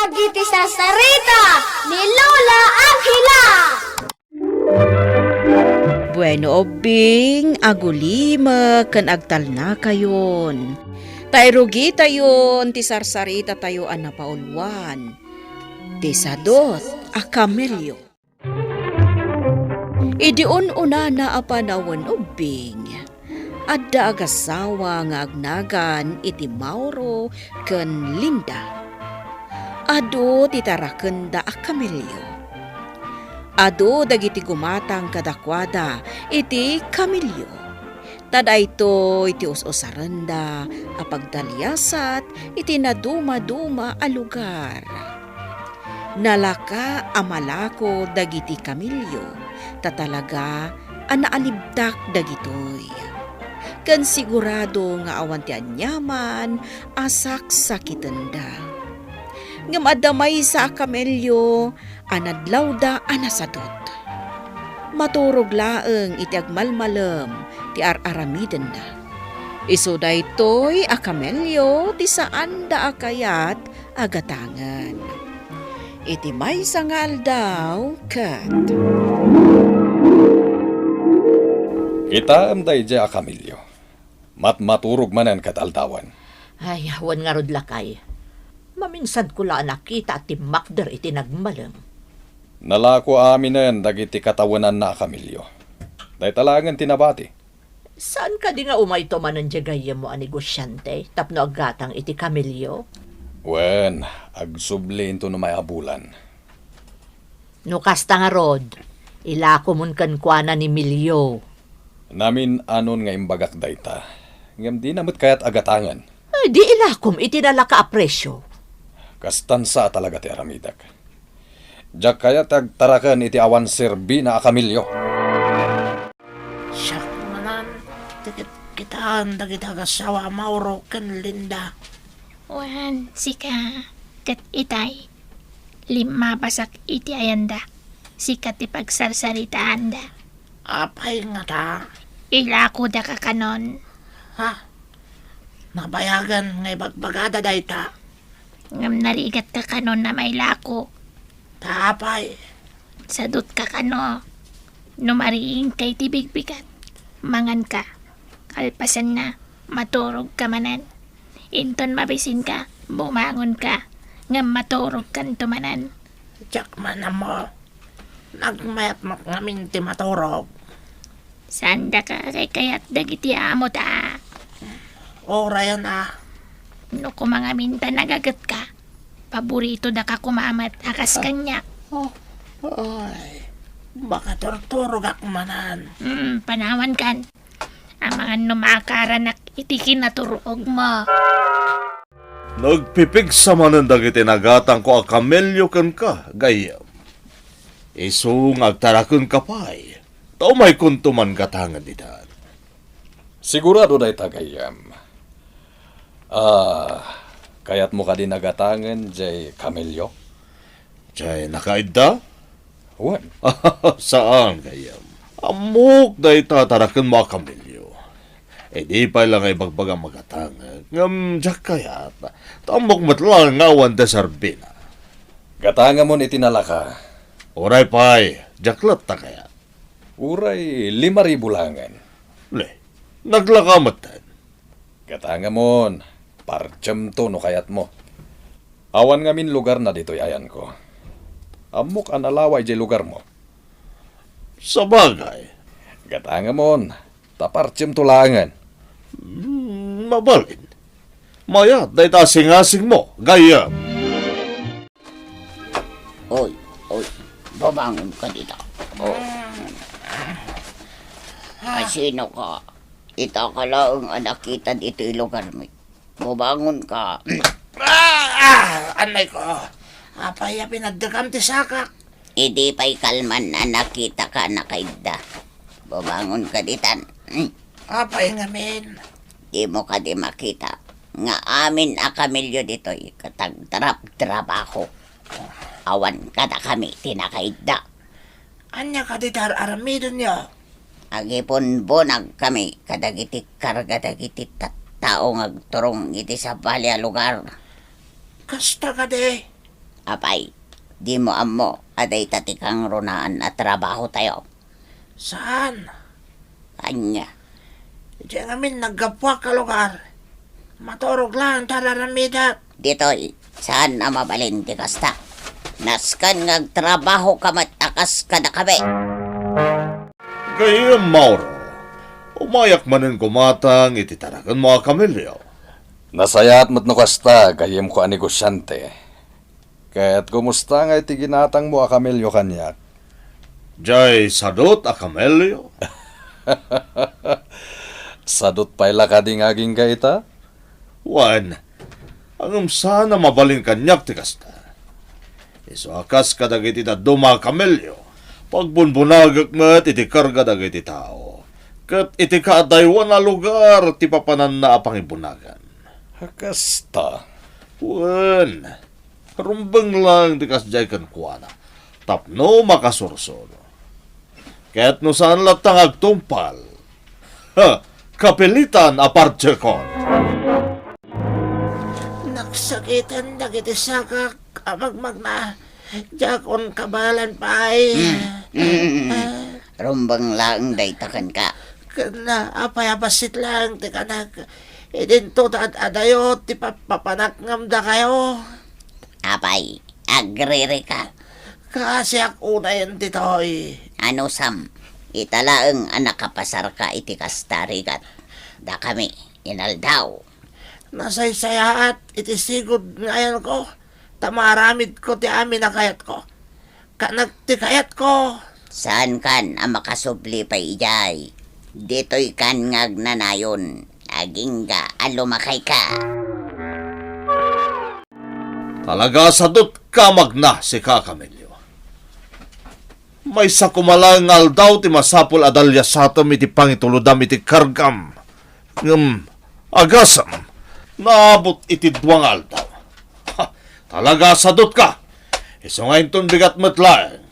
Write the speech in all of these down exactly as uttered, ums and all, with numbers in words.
Dagiti sarsarita ni Lola Angela. Bueno, ubbing, agulimek ken agtalnakayon. Ta irugitayon ti sarsaritatayo a napauluan, ti sadut a kamelio. Idi un-unana a panawen, ubbing, adda agassawa nga agnagan iti Mauro ken Linda. Adu ti tarakenda a kamelio. Adu dagiti gumatang kadakuada iti kamelio. Ta daytoy ti us-usarenda a pagdaliasat iti nadumaduma a lugar. Nalaka a malako dagiti kamelio, ta talaga a naalibtak dagitoy. Ken sigurado nga awan ti aniaman a saksakitenda. Ngem adda maysa a kamelio a nadlawda a nasadut. Maturog laeng iti agmalmalem ti ar-aramidenna. Isu daytoy a kamelio ti saanda a kayat a gatangen. Iti maysa nga aldaw ket Kitaem daydiay a kamelio. Matmaturog manen ket aldawen. Ay, wen ngarud, lakay. Maminsanko la a nakita a timmakder iti nagmalem. Nalako aminen dagiti katawenanna a kamelio. Dayta laengen ti nabati. Saan kadi nga umayto manen diay gayyemmo a negosiante tapno aggatang iti kamelio? Wen, agsubli inton umay a bulan. No kasta ngarud, ilakomon kenkuana ni Milio. Namin-anon nga imbagak dayta, ngem dina met kayat a gatangen. Ay, di ilakom iti nalaka a presio. Kastan sa a talaga ti aramidek. Diak kayat ti agtaraken iti awan serbina a kamelio. Siak manen ti kitkitaen dagiti agassawa a Mauro ken Linda. Wen, sika ket itay. Limmabasak iti ayanda. Sika ti pagsarsaritaanda. Apay ngata? Ilakodaka kanon. Ha? Nabayagen nga ibagbagada dayta. Ngem narigatka kanon a mailako. Ta apay? Sadutka kano. No mariingka iti bigbigat, manganka. Kalpasanna, maturogka manen. Inton mabisinka, bumangonka, ngem maturogkanto manen. Diak man ammo. Nagmayat met ngamin ti maturog. Saandaka a kaykayat dagiti amota. Urayen a. No koma ngamin ta nagagetka, paboritodaka koma met a kas kaniak. Oh, ay, makaturturogak manen. Hmm, panawankan. Amangan no maakaranak iti kinaturogmo. Nagpipigsa manen dagiti nagatangko a kamelio kenka, gayyem. Isu nga agtarakenka pay, ta umaykonto man gatangen ditan. Sigurado dayta, gayyem. Ah, kayatmo kadi a gatangen diay kamelio? Diay nakaidda? Wen. Saan, gayyem. Ammok dayta tarakenmo a kamelio. Idi pay la nga ibagbagam a gatangen, ngem diak kayat. Ta ammok met laeng nga awan ti serbina. Gatangemon iti nalaka. Uray pay, diak latta kayat. Uray lima ribu laengen. Le, naglaka metten. Gatangemon, partiemto no kayatmo. Awan ngamin lugarna ditoy ayanko. Ammok a nalawa idiay lugarmo. Sabagay. Gatangemon, ta partiemto laengen. Hmm, mabalin. Mayat dayta a singasingmo, gayyem. Oy, oy, bumangon ka dita. Oh. Ah. Asino ka? Ita ka laeng a nakita ditoy lugarmi. Bumangon ka. Ah! Ah! Anay ko! Apay a pinaddekam ti sakak? Idi pay kalman a nakita ka a nakaidda. Bumangon ka ditan. Hmm. Apay ngamin? Dimo kadi makita nga amin a kamelio ditoy ket agdarap-darap ako. Awan kadakami ti nakaidda. Ania kadi ti ar-aramidenyo? Agipunbunag kami kadagiti karga dagiti tattao nga agturong iti sabali a lugar. Kasta kadi? Apay, dimo ammo a dayta ti kangrunaan a trabahotayo? Saan? Ania? Idiay ngamin naggapuak a lugar. Maturog laeng ta ar-aramidek. Ditoy, saan a mabalin ti kasta. Nasken nga agtrabahoka met a kas kadakami. Gayyem, Mauro, umayak manen gumatang iti tarakenmo a kamelio. Nasayaat met no kasta, gayyemko a negosiante. Ket kumusta ngay ti ginatangmo a kamelio kaniak? Jay sadut a kamelio? Sadut pay la kadi nga agingga ita? Wen, ngem saan a mabalin kaniak ti kasta. Isu a kas kadagiti dadduma a kamelio, pagbunbunagek met iti karga dagiti tao, ket iti kaadaywan a lugar ti papananna a pangibunagan. A kasta? Wen, rumbeng laeng ti kasdiay kenkuana tapno makasursuro. Ket no saan latta nga agtungpal, ha, kapilitan a partekon. Nagsakiten dagiti sakak a magmagna. Diakon kabaelan pay. Mm, mm, mm. Ah. Rumbeng laeng dayta kenka. Ken apay a bassit laeng ti kanak? Idinto ta ad-adayo ti papapanak ngem dakayo. Apay, agririka? Kaasiak unayen ditoy. Anusam, ita laeng a nakapasarka iti kasta rigat. Dakami, inaldaw. Nasaysayaat iti sigud nga ayanko, ta maaramidko ti amin a kayatko. Kanak ti kayatko. Saankan a makasubli pay idiay. Ditoykan nga agnanayon, agingga a lumakayka. Talaga a sadutka a magna, sika, Camilio. Maysa koma laeng nga aldaw ti masapul a daliasatem iti pangitulodam iti kargam. Ngem agasem, naabot iti dua nga aldaw. Ha, talaga a sadutka. Isu nga inton bigat met laeng,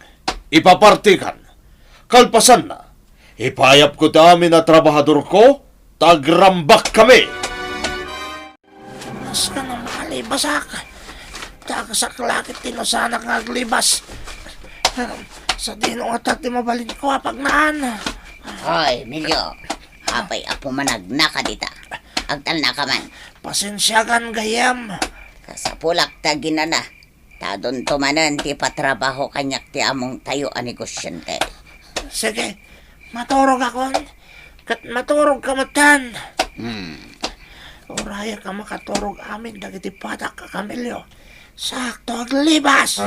ipapartikan. Kalpasanna, ipaayapko ti amin a trabahadorko, ta agrambak kami. Nasken a makalibasak. Ta agsaklakit ti nusanak nga aglibas. Sadino ngata ti mabalinko a pagnaan? Hoy, Emilio. Apay a pumanagnaka dita? Agtalnaka man. Pasensiakan, gayyem. Kasapulak ta aginana. Ta adunto manen ti patrabaho kaniak ti amongtayo a negosiante. Sige, maturogakon, ket maturogka metten. Hmm. Urayek a makaturog amin dagiti padak a Camilio. Saakto aglibas.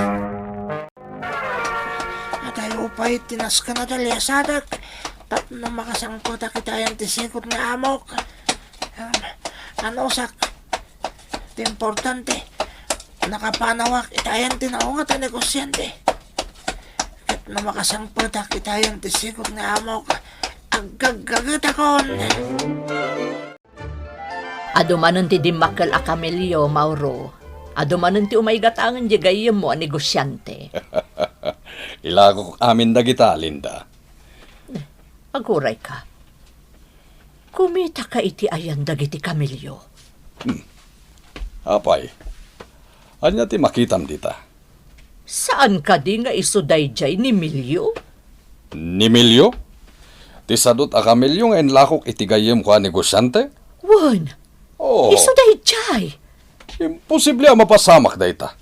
Adayo pay ti nasken a daliasatek tapno makasangpetak iti ayan ti sigud nga amok. Em, anusak, ti importante, nakapanawak iti ayan ti naunget a negosiante. Ket no makasangpetak iti ayan ti sigud nga amok, aggaggagetakon. Adu manen ti dimmakkel a Camilio, Mauro. Adu manen ti umaygatangen diay gayyemmo a negosiante. Ilakok amin dagita, Linda. Agurayka. Kumitaka iti ayan dagiti Camilio. Hmm. Apay, ania ti makitam dita? Saan kadi nga isu daydiay ni Emilio? Ni Emilio? Ti sadut a Camilio nga inlakok iti gayyemko a negosiante? Wen, Oo. Isu daydiay. Imposible a mapasamak dayta.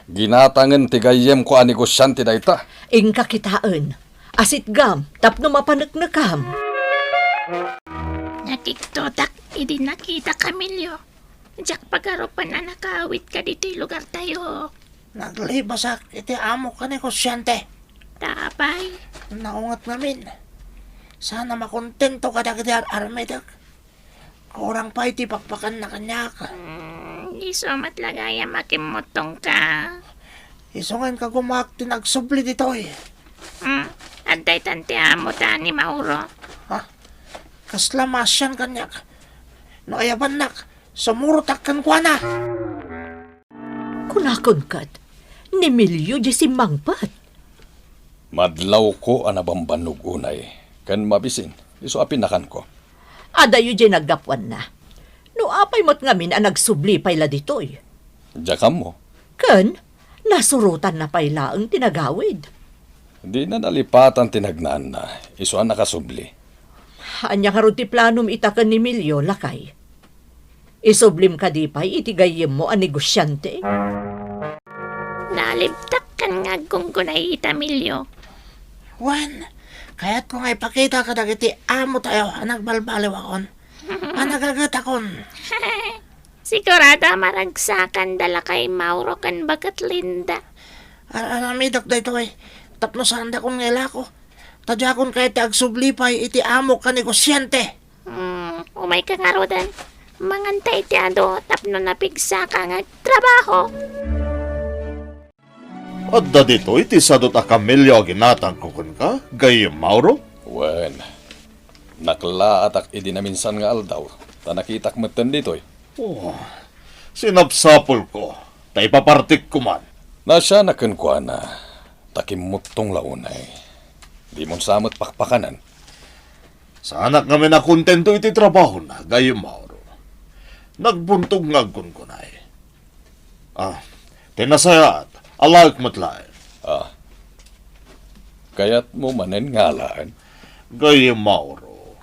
Ginatangen ti gayyemko a negosiante dayta. Inka kitaen. Asitgam tapno mapaneknekam. Nakiktotak idi nakita Camilio. Diak pagarupan a nakaawit ka ditoy lugartayo. Naglibasak iti amok a negosiante. Ta apay? Naunget ngamin. Saan a makontento kadagiti ar-armidek. Kurang pay ti pakpakanna kaniak. Hmm, isu met la gayam a kimmutongka. Isu nga inkagumak ti nagsubli ditoy. Hmm, adda itan ti amo ta ni Mauro. Ha? Kasla maasian kaniak. No ayabannak, sumurotak kenkuana. Kunakon ket, ni Emilio diay simmangpet. Madlawko a nabambannog unay, ken mabisin, isu a pinakanko. Adayo diay naggapuanna. No apay met ngamin a nagsubli pay la ditoy? Diak ammo. Ken, Nasurotanna pay laeng ti nagawid. Dina nalipatan ti nagnaanna, isu a nakasubli. Ania ngarud ti planom ita ken ni Emilio, lakay? Isublim kadi pay iti gayyemmo a negosiante? Nalibtak ken nga aggunggunay ita, Emilio. Wen, kayatko nga ipakita kadagiti amo tayo a nagbalbaliwakon. A nagagetakon. Sigurado a maragsakanda lakay Mauro ken baket Linda. Ar-aramidek daytoy tapno saandakon nga ilako. Ta diakon kayat ti agsubli pay iti amok a negosiante. Hmm, umayka ngaruden. Manganta iti adu tapno napigsaka nga agtrabaho. Adda ditoy ti sadut a kamelio a ginatangko kenka, gayyem Mauro? Wen, naklaatak idi naminsan nga aldaw, ta nakitak metten ditoy. Oh, sinapsapulko, ta ipapartikko man. Naasianak kenkuana, ta kimmuttong la unay. Dimon sa met pakpakanen. Saanak ngamin a kontento iti trabahona, gayyem Mauro. Nagbuntog nga aggungunay. Ah, ti nasayaat, alaek met laeng. Ah, kayatmo manen nga alaen? Gayyem Mauro,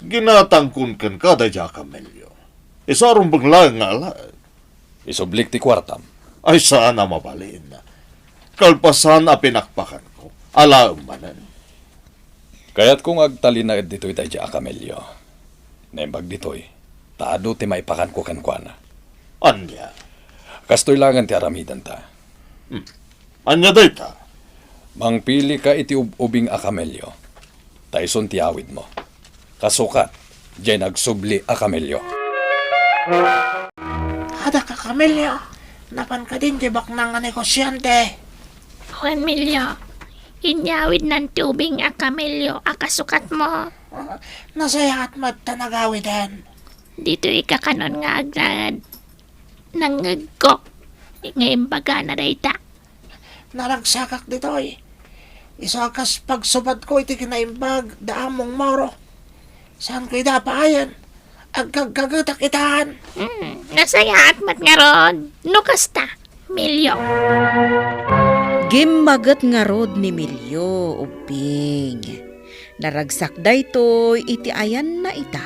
ginatangkon kenka daydiay a kamelio. Isu a rumbeng laeng nga alaek. Isublik ti kuartam. Ay, saan a mabalin. Kalpasan a pinakpakanko, alaem manen. Kayatko nga agtalinaed ditoy daydiay a kamelio. Naimbag ditoy, ta adu ti maipakanko kenkuana. Ania? Kastoy laengen ti aramidenta. Hmm. Ania dayta? Mangpilika iti ub-ubing a kamelio. Ta isun ti awidmo. Kasukat, diay nagsubli a kamelio. Adak a kamelio, napan kadin ti baknang a negosiante. Wen, Emilio, inyawidnan ti ubing a kamelio a kasukatmo. Ah, nasayaat met ta nagawiden. Ditoy kakanon nga agnaed. Nangngegko nga imbagana dayta. Naragsakak ditoy. Isu a kas pagsubadko iti kinaimbag da Among Mauro. Saanko ida paayen. Agkagkagetak itan. Hmm, nasayaat met ngarud. No kasta, Emilio. Gimmaget ngarud ni Emilio, ubbing. Naragsak daytoy iti ayanna ita.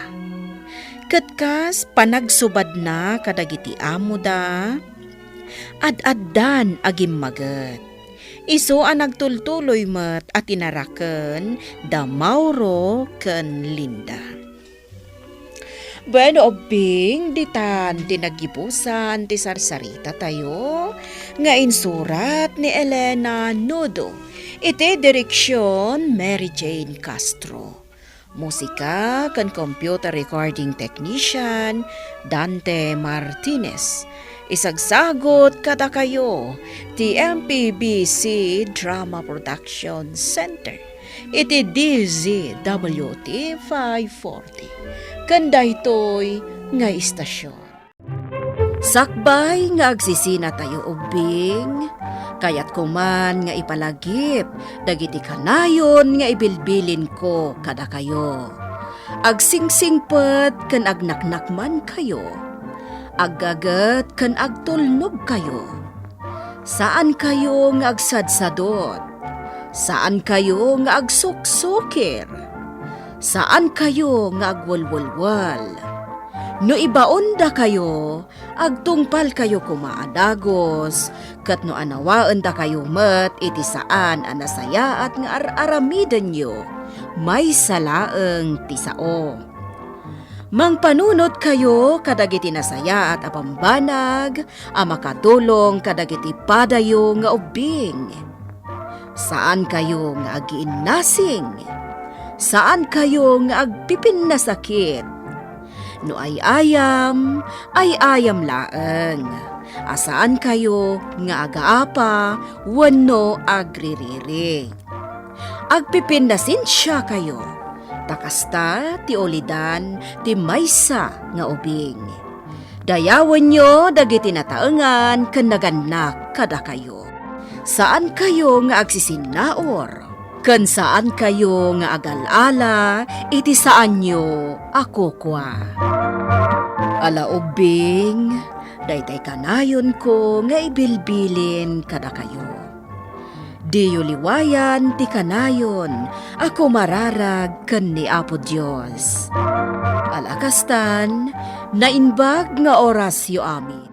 Ket kas panagsubadna kadagiti amoda, ad-addan a gimmaget. Isu a nagtultuloy met a tinaraken da Mauro ken Linda. Bueno, ubbing, ditan ti naggibusan ti sarsarita tayo nga insurat ni Elena Nudo, iti direksyon Mary Jane Castro. Musika ken computer recording technician, Dante Martinez. Isagsagot kadakayo ti M P B C Drama Production Center iti D Z W T five forty ken daytoy nga istasyon. Sakbay nga agsisinatayo ubbing, kayatko man nga ipalagip dagiti kanayon nga ibilbilinko kadakayo. Agsingsingpet ken agnaknakmankayo. Aggaget ken agtulnogkayo. Saankayo nga agsadsadot. Saankayo nga agsuksukir. Saankayo nga agwelwelwel. No ibaondakayo, agtungpalkayo koma a dagus, ket no anawaendakayo met iti saan a nasayaat nga ar-aramidenyo, maysa laeng ti sao. Mangpanunotkayo kadagiti nasayaat a bambanag a makatulong kadagiti padayo nga ubbing. Saankayo nga agiinnasing. Saankayo nga agpipinnasakit. No ay-ayam, ay-ayam laeng. A saankayo nga agaapa wenno agririri. Agpipinnasensiakayo, ta kasta ti ulidan ti maysa nga ubing. Dayawenyo dagiti nataengan ken nagannak kadakayo. Saankayo nga agsisinnaur, ken saankayo nga agal-ala iti saanyo a kukua. Ala ubbing, daytay kanayonko nga ibilbilin kadakayo. Diyo liwayan ti kanayon a kumararag ken ni Apo Dios. Ala kastan, naimbag nga orasyo amin.